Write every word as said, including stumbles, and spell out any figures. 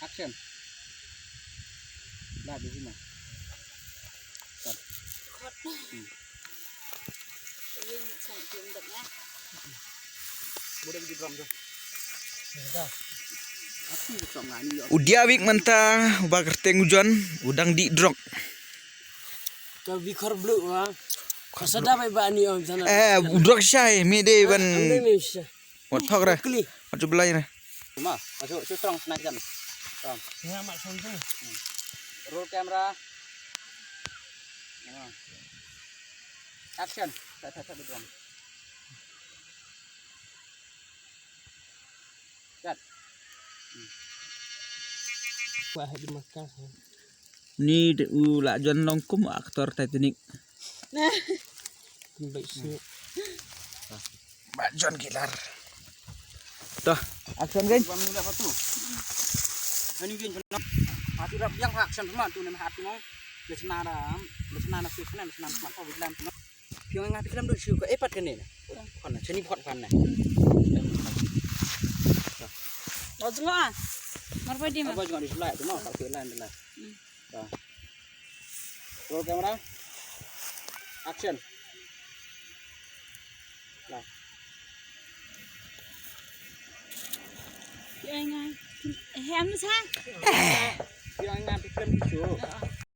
Action. Dah di sini. U Diawik mynta, uba kyrteng u John, u dang dih drok. Ka bi khor blu wa. Ka sada bai ba ni om sana. Eh, u drok shai, me dei ban. Wat thok re. Kli. Wat ju belai re. Ma, masuk, masuk strong, snack jam. Strong. Ya, mak strong tu. Roll camera. Action. Tak, tak, tak, tak. Cut. Wah, di Makkah. Ni de u la John long kum aktor Titanic. Baik sih. Ba John Kilar. Dah, action kan? Bam nula patu. Ani gen pernah. Patu rap yang action pernah tu nama hati mau. Lesna ram, lesna na sih kena lesna mat kau bilang pernah. Piang nga ti kram duk shu ka epat kane na. Kan na chani phot kan na. Bajnga. Mar pa di ma. Bajnga di sulai tu ma ka tu lan tu lan. Roll camera. Action. Lah. Piang nga. Hem sa. Piang nga ti kram duk shu.